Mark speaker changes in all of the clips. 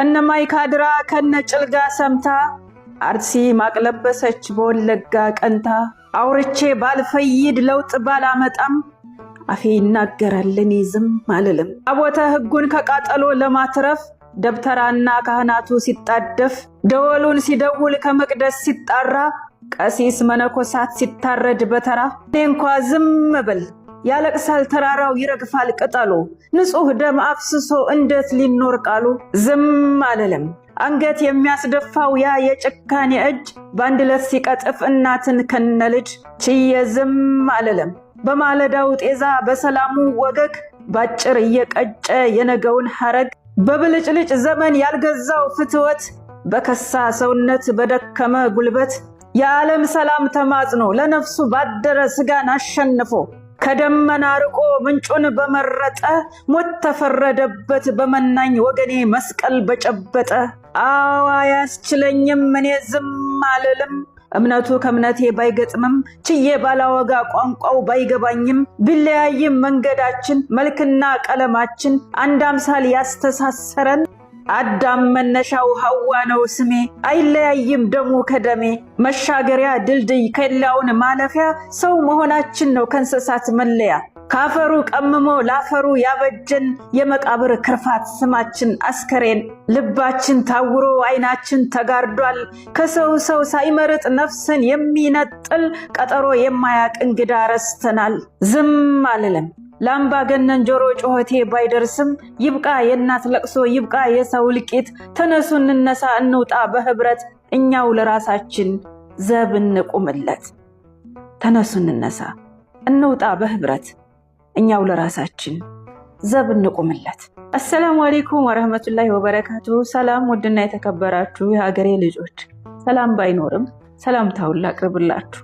Speaker 1: ከነማይካድራ ከነ ጭልጋ ሰምታ አርሲ ማቅለበሰች በወለጋ ቀንታ። አውርቼ ባልፈይድ ለውጥ ባላመጣም አፌ ይናገራል እኔ ዝም አልልም። ታቦተ ሕጉን ከቃጠሎ ለማትረፍ ደብተራና ካህናቱ ሲጣደፍ፣ ደወሉን ሲደውል ከመቅደስ ሲጣራ፣ ቀሲስ መነኮሳት ሲታረድ በተራ፣ እኔ እንኳ ዝም ብል ያለቅሳል ተራራው ይረግፋል ቅጠሉ፣ ንጹሕ ደም አፍስሶ እንዴት ሊኖር ቃሉ። ዝም አልልም። አንገት የሚያስደፋው ያ የጭካኔ እጅ በአንድ ዕለት ሲቀጥፍ እናትን ከነልጅ፣ ችዬ ዝም አልልም። በማለዳው ጤዛ በሰላሙ ወገግ ባጭር እየቀጨ የነገውን ሐረግ፣ በብልጭልጭ ዘመን ያልገዛው ፍትወት፣ በከሳ ሰውነት በደከመ ጉልበት፣ የዓለም ሰላም ተማጽኖ ለነፍሱ ባደረ ስጋን አሸንፎ፣ ከደመና ርቆ ምንጩን በመረጠ፣ ሞት ተፈረደበት በመናኝ ወገኔ መስቀል በጨበጠ። አዋ አያስችለኝም እኔ ዝም አልልም። እምነቱ ከእምነቴ ባይገጥምም፣ ችዬ ባላወጋ ቋንቋው ባይገባኝም፣ ቢለያይም መንገዳችን መልክና ቀለማችን፣ አንድ አምሳል ያስተሳሰረን አዳም መነሻው ሐዋ ነው ስሜ፣ አይለያይም ደሙ ከደሜ። መሻገሪያ ድልድይ ኬላውን ማለፊያ ሰው መሆናችን ነው ከእንስሳት መለያ። ካፈሩ ቀምሞ ላፈሩ ያበጀን የመቃብር ክርፋት ስማችን አስከሬን። ልባችን ታውሮ አይናችን ተጋርዷል። ከሰው ሰው ሳይመርጥ ነፍስን የሚነጥል ቀጠሮ የማያቅ እንግዳ ረስተናል። ዝም አልልም። ለአምባገነን ጆሮ ጩኸቴ ባይደርስም፣ ይብቃ የእናት ለቅሶ፣ ይብቃ የሰው እልቂት። ተነሱ እንነሳ እንውጣ በህብረት፣ እኛው ለራሳችን ዘብ እንቁምለት። ተነሱ እንነሳ እንውጣ በህብረት፣ እኛው ለራሳችን ዘብ እንቁምለት። አሰላሙ አሌይኩም ወረህመቱላሂ ወበረካቱ። ሰላም ውድና የተከበራችሁ የሀገሬ ልጆች፣ ሰላም ባይኖርም ሰላምታውን ላቅርብላችሁ።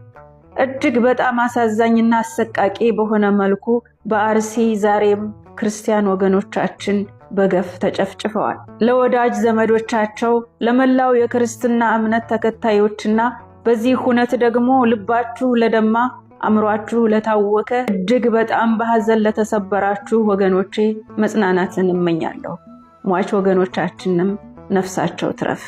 Speaker 1: እጅግ በጣም አሳዛኝና አሰቃቂ በሆነ መልኩ በአርሲ ዛሬም ክርስቲያን ወገኖቻችን በገፍ ተጨፍጭፈዋል። ለወዳጅ ዘመዶቻቸው፣ ለመላው የክርስትና እምነት ተከታዮችና በዚህ ሁነት ደግሞ ልባችሁ ለደማ፣ አእምሯችሁ ለታወከ፣ እጅግ በጣም በሐዘን ለተሰበራችሁ ወገኖቼ መጽናናትን እመኛለሁ። ሟች ወገኖቻችንም ነፍሳቸው ትረፍ።